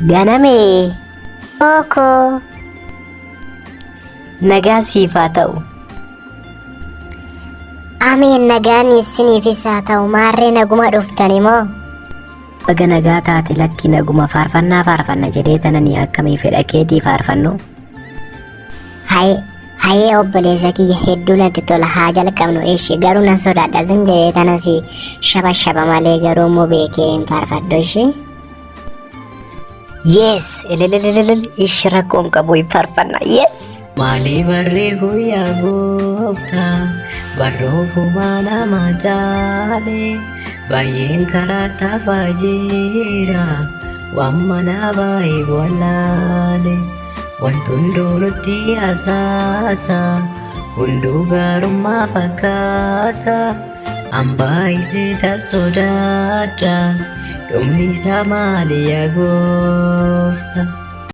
Ganamee. Ookoo. Nagaan siif haa ta'u. Ameen, nagaan isiniifis haa ta'u. Maarree, naguma dhuftani moo? Baga nagaa taate. Lakki, naguma. Faarfannaa faarfanna jedhee tananii, akkamii, fedha keetii faarfannu? Haye hayee, obboleessa kiyya, hedduu natti tola, haa jalqabnu. Ishi, garuu nan sodaadha. Zim jedhee tanas shaba shaba malee, garuu immoo beekee hin faarfadhu ishi. Yes, elelelelel, ishi, rakkoon qabu, hin faarfanna, yes. Maalii barree guyyaa gooftaa barroofumaa nama caalee, baay'een karaa tafaa jira, waan manaa baay'ee wallaale. Wanti hunduu nutti asaasa, hunduu gaarummaa fakkaata, hambaa isee sodaadha, dhumni isaa maali yaa gooftaa?